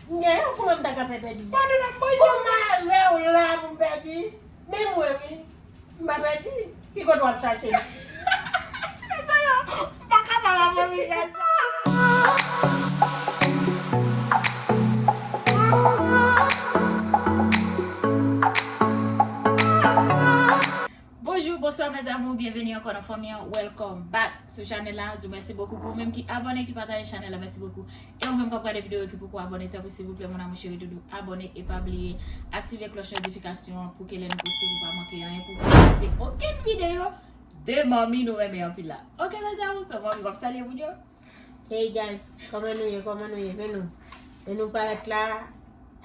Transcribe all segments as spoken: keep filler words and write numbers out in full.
M gen yon kouman m ta ka fè pèdi. Pandan n ap manje. Kouman avè w la pou m pèdi? Men mwen wi. M pa pèdi. Ki kote w ap chache m? Sa yo, m pa kapab avè w wi, gason. Bonjou, bonswa, mes amours, byenveni ankò nan fanmi an. Welcome back sou chanèl la. Di mèsi bokou pou ou menm ki abòne, ki pataje chanèl la. Mèsi bokou. E ou menm k ap gade videyo ki poko abòne, tanpri silvouplè, mon amour chéri doudou, abòne e pa bliye aktive klòch notifikasyon an pou ke lè nou poste, pou pa manke anyen, pou pa rate okenn videyo de manmi nou renmen anpil la. Oke, mes amours, se manmi k ap salye moun yo. Hey guys, kòman nou ye? Kòman nou ye? Men nou, men nou parèt la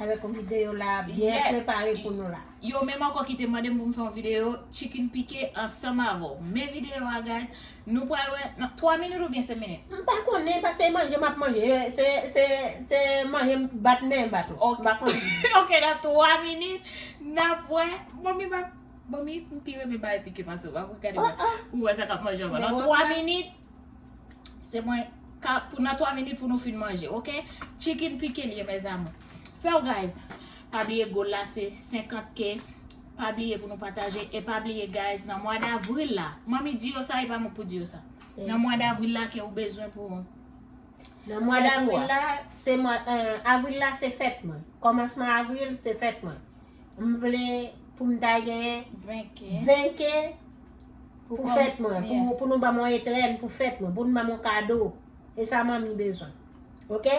avèk yon videyo la byen prepare pou nou la. Yo menm ankò ki te mande m pou m fè yon videyo chicken piqué ansanm avè w. Men videyo a, guys, nou pral wè nan twa minit oubyen senk minit. M pa konnen, paske se manje m ap manje. Se, se, se manje m bat men m bat ou. M pa konnen. Oke, nan twa minit, n ap wè. Manmi, m ap, manmi, m pi renmen bagay pike pase w. Ap gade mwen. Ou wè sa k ap manje ankò. Nan twa minit, se mwen ka, pou nan twa minit pou nou fin manje, oke? Chicken piqué l ye, mes amours. So, guys, pa bliye goal la se senkant K. Pa bliye pou nou pataje. E pa bliye, guys, nan mwa davril la, manmi di yo sa, e pa mwen pou di yo sa. Nan mwa davril la ke ou bezwen pou Nan mwa davril la, se mwa, eh, avril la, se fèt mwen. Kòmansman avril, se fèt mwen. M vle pou m ta genyen ven K pou fèt mwen, pou, pou nou ban mwen etrenn pou fèt mwen, pou nou ban mwen kado. E sa manmi bezwen. Oke?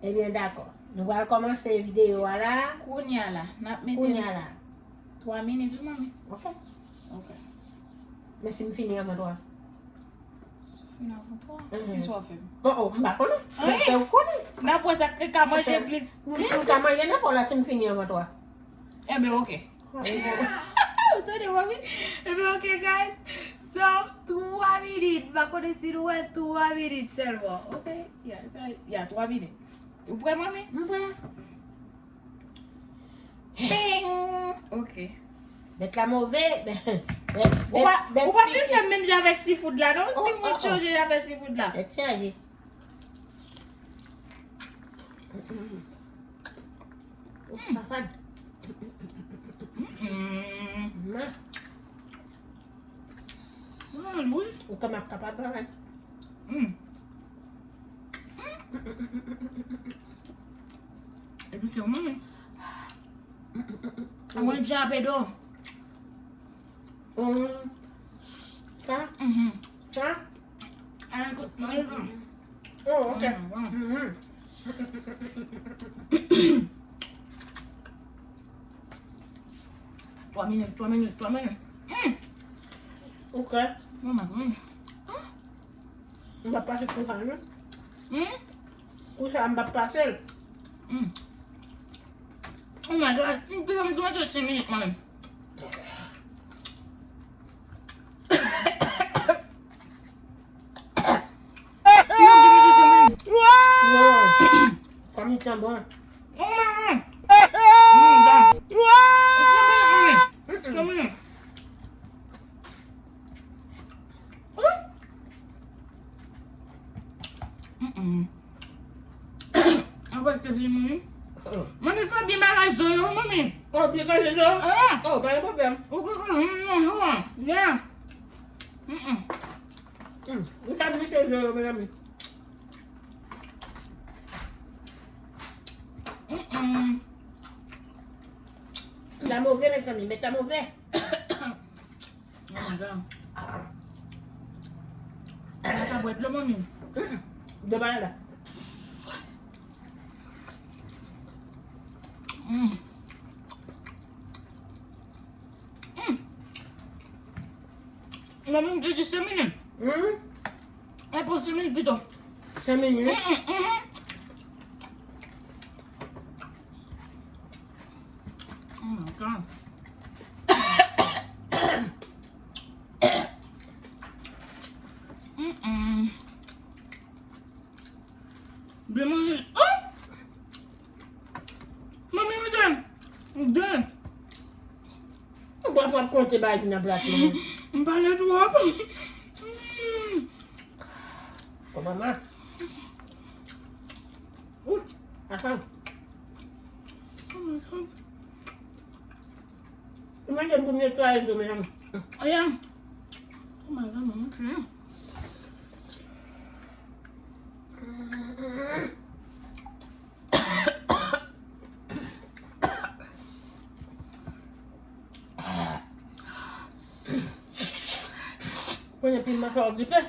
Ebyen, dakò. Nou pral kòmanse videyo a la. Kounye a la, n ap mete. Kounye a la. Twa minit, wi, manmi. Oke. Oke. Men si m fini anvan twa? Si w fini anvan twa? Kisa w ap fè m? Oh, oh, m pa konnen. Anyen. Fè w konnen. N ap wè sa k ka manje plis. M, m ka manje nenpòt la si m fini anvan twa. Enben, oke. Ou tande, manmi? Enben, oke, guys. So, twa minit. M pa konnen si nou wè twa minit sèlman. Oke? Ya, sa, ya, twa minit. Ou prè, manmi? M prè. Bing! Oke. Bèt la move. Bèt, bèt, ou pa, bèt, ou pa fin fè menm jan avèk seafood la, non? Si ou chanje avèk seafood la. Bèt chaje. Ou pa fad. Mm. Ou ka m ap kapab travay. Mm. Epi se mwen. Mwen dja pèdi. Mm. Sa? Mhm. Sa? Alan kot mwen. Oh, ok. Mm, mm. Mhm. Twa minit, twa minit, twa minit. Mm. Ok. Manman, mm. Ah. M p ap pase pou sa, non. Hmm? Pou sa, m p ap pase l. Hmm. Oh my God. M pi, m pi manje senk minit mwen menm. Yo, m pi manje senk minit. Non. Sa m tan bon. Oh my God. Hmm, dan. Senk minit mwen menm. Senk minit. Mm-mm. An prèske fini, manmi. Manmi, fè byen bagay zo yo, manmi. Oh, byen kale zo? Ah. Oh, pa gen pwoblèm. Ou ki fè, mm, mm, mm, yeah. Mm-mm. Mm. Ou pa mete zo yo, mezanmi. Mm-mm. La move, mezanmi, met la move. Oh my God. Mwen ka bwè dlo, manmi. Mm-mm. Dlo pa la. Mm. Mm. Manmi, m te di senk minit. Mm. E pou senk minit pito. Senk minit? Mm, mm, mm. Oh my God. Mm-mm. Byen manje. Oh! Manmi, m gen. M gen. Ou pa, pa konte bagay ki nan plat mwen. M pale twòp. Mm. Kòman ma? Ou, Ahan. Mwen se premye twa e do, medam. Ayan. Oh my God, mwen fè. Konnen piman sa w dipe.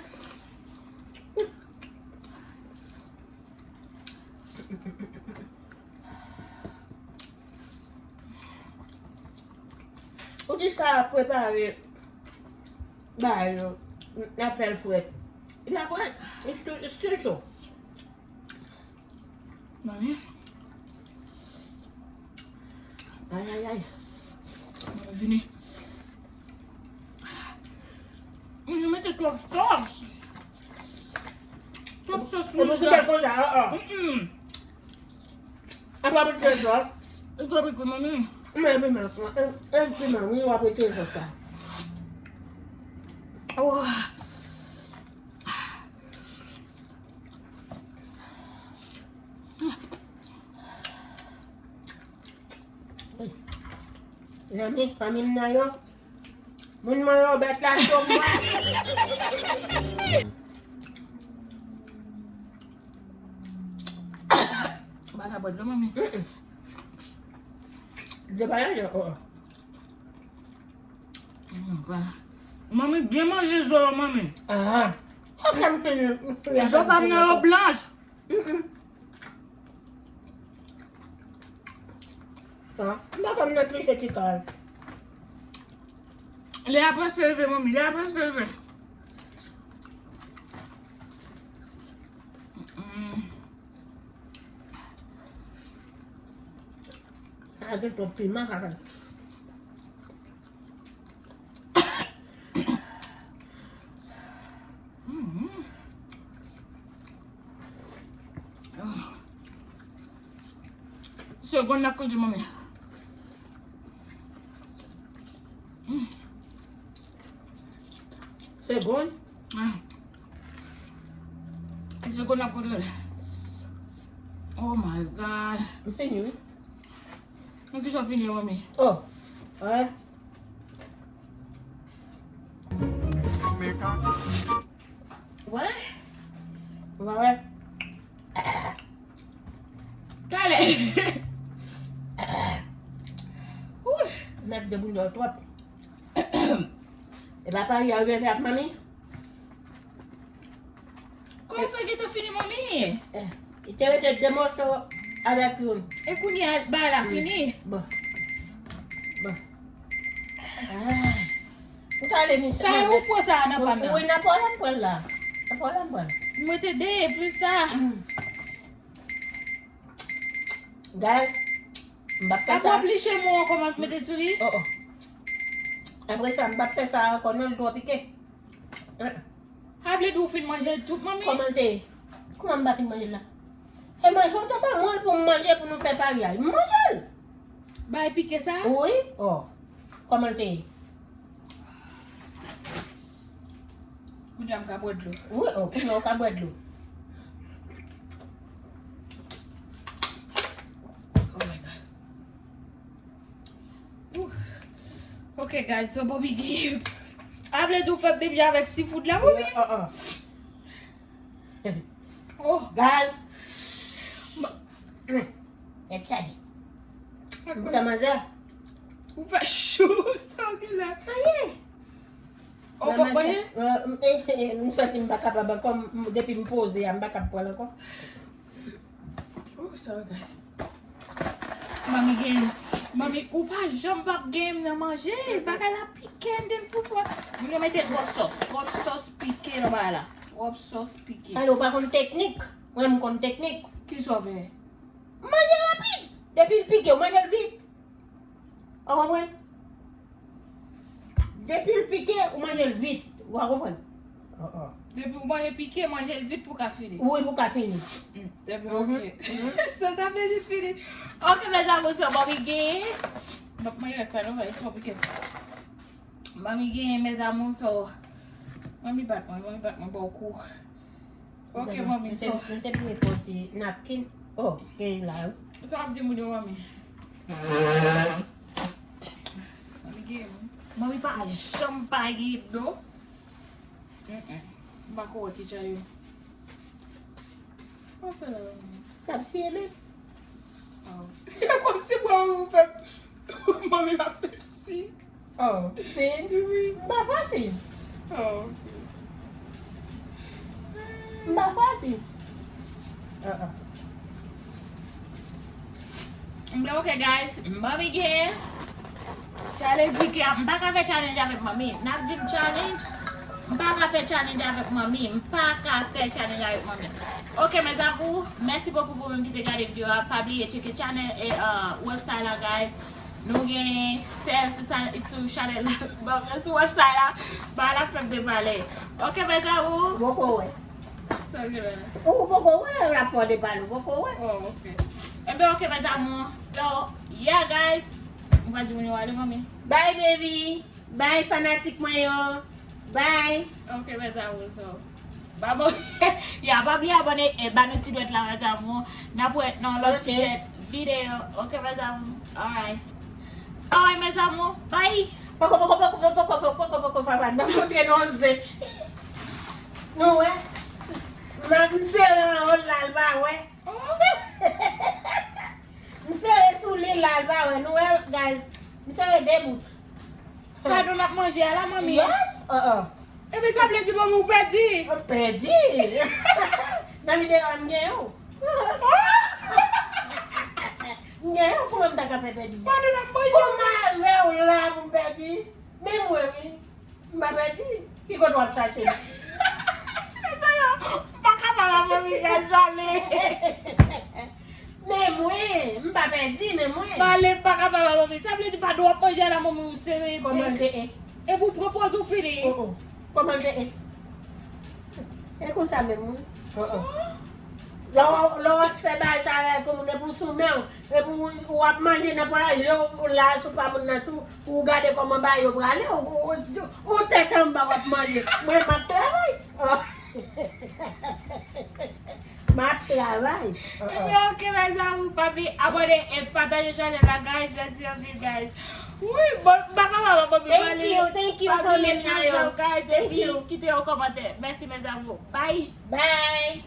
Ou di sa ap prepare bagay yo, n ap fè l frèt. Li pa frèt, li still, li still cho. Manmi. Ay, ay, ay. Manmi vini. Manmi mete twòp sòs. Twòp sòs. E pou kite l konsa, an, an. Mm-mm. Apa pou kite sòs? Li twòp epre, manmi. Men, men, men, e, e, piman, wi, w ap retire sòs la. Oh. Zanmi, fanmi m nan yo. Moun mwen yo, bèt la cho mwen. Ba sa bwè dlo, manmi. Dlo pa la, oh. Mm, ba. Manmi, byen manje zo yo, manmi. Ah. Zo pa m nan yo blanch. Mm-mm. Sa, m pa konn nan plis etikal. Lè a prèske rive, manmi, lè a prèske rive. Mm. A, gen twòp piman, kaka. Mhm. Ah. Segonn n ap konte, manmi. Mm. Segonn? Ah. Segonn n ap konte. Oh my God. M fini, wi. Mwen ki sa fini, manmi. Oh. Wè. Wè. Wè, wè. Talè. Ouh. Mèt de boulò twòp. E pa Paris a reve ak manmi? Kòman fè gentan fini, manmi? Eh, li te rete de mòso avèk youn. E kounye a, bagay la fini? Bon. Bon. Ah. Ou ka ale, mi... Sa ou pran sa nan pa m nan? Wi, nan pa w la m pran l la. Nan pa w la m pran l. Mwen te de, plis sa. Mm. Guys, m p ap fè sa. Ap pliche mwen ankò, m ap mete sou li. Oh, oh. Apre sa, m p ap fè sa ankò, non, l twò pike. Hein. A vle di w fin manje l tout, manmi? Kòman l te ye? Kòman m pa fin manje l la? E manje w te ban mwen l pou m manje, pou nou fè paryaj. M manje l. Bay pike sa? Wi. Oh. Kòman l te ye? Kounye a m ka bwè dlo. Wi, oh, kounye a w ka bwè dlo. Oh my God. Ouh. Ok, guys, so Bobby Guy. A vle di w fè bebja avèk seafood la, Bobby? Uh, uh. Oh. Guys. Mm. Gad sa li. Bouda manzè. Ou fè chou, sa w gen la. Aye. Ou konprann? M santi m pa kapab ankò, m, depi m poze a, m pa kab pran l ankò. Oh, sorry, guys. Manmi gen, manmi, ou pa janm p ap gen m nan manje. Bagay la pike, m te pou pran. Moun yo mete twòp sòs, twòp sòs pike nan bagay la. Twòp sòs pike. Alò, ou pa konn teknik? Mwen, m konn teknik. Ki sa w fè? Manje rapid. Depi l pike, ou manje l vit. Ou konprann? Depi l pike, ou manje l vit. Ou a konprann? Oh, oh. Depi ou manje pike, manje l vit pou ka fini. Wi, pou ka fini. Mm, depi, mhm, ok. Mhm. Sa, sa vle di fini. Ok, mes amours, so Bobby Guy. M ap manje sa, non, li twò pike. Manmi gen, mes amours, so. Manmi bat mwen, manmi bat mwen, ba w kou. Ok, manmi, so. M te bliye pran ti napkin. Oh, gen la wi. Sa w ap di moun yo, manmi? Manmi gen, manmi pa janm pa gen do. Mm-mm. M pa ko wè ti chay yo. Sa w fè la, manmi? T ap siye menm. Oh. Kòmsi mwen ou fè manmi ap fè si. Oh, si. Wi. M pa fasil. Oh, ok. M pa fasil. Ah, ah. M di, ok, guys, manmi gen challenge ki ap, m pa ka fè challenge avèk manmi. N ap di m challenge, m pa ka fè challenge avèk manmi. M pa ka fè challenge avèk manmi. Ok, mes amours, mèsi bokou pou moun ki te gade videyo a. Pa bliye tcheke channel e, uh, website la, guys. Nou gen sèl sou sa, sou chanèl la, bon, sou website la, ba la fèk depale. Ok, mes amours. Poko wè. Sa gen la? Ou poko wè, l ap fè w depale, ou poko wè. Oh, ok. Enben, ok, mes amours. So, yeah, guys. Ou pa di moun yo ale, manmi. Bye, baby. Bye, fanatik mwen yo. Bye. Ok, mes amours, so. Ba bon. Ya, pa bliye abòne e ba nou ti dwèt la, mes amours. N ap wè nan lòt ti dwèt videyo. Ok, mes amours. Alright. Alright, mes amours. Bye. Poko, poko, poko, poko, poko, poko, poko, papa. N ap montre nou zen. Nou wè. M ap sere anwo l la, l pa wè. M sere sou li la, l pa wè. Nou wè, guys. M sere de bout. Gade w n ap manje a la, manmi. Yes. Uh-uh. Epi sa vle di, manmi, ou pèdi? Ou pèdi? Nan videyo a, m genyen w. M genyen w, kouman m ta ka fè pèdi? Gade w n ap manje. Kouman avè w la pou m pèdi? Men mwen, wi. M pa pèdi. Ki kote w ap chache m? Sa yo, m pa kapab avè w, Miguel, jale. Men mwen, m pa pèdi, men mwen. Pale, m pa kapab avè w. Sa vle di pa dwe w ap manje la, manmi, ou sere. Kòman l te ye? Epi w pran pòz ou fini. Oh, oh. Kòman l te ye? E konsa menm, wi. Oh, oh. Lè w, lè w ap fè bagay sa la, kòm ou te pou sou men w, epi w, w ap manje nan pòl la, je w la sou pa moun nan tou, ou gade kòman bagay yo prale, ou, ou, ou, ou tèt anba w ap manje. Mwen, m ap travay. M ap travay. Ebyen, ok, mes amours, pa bliye abòne e pataje chanèl la, guys. Mèsi anpil, guys. Wi, bon, m pa kapab, bon, thank you, thank you for the video, guys. Epi kite yon kòmantè. Mèsi, mes amours. Bye. Bye.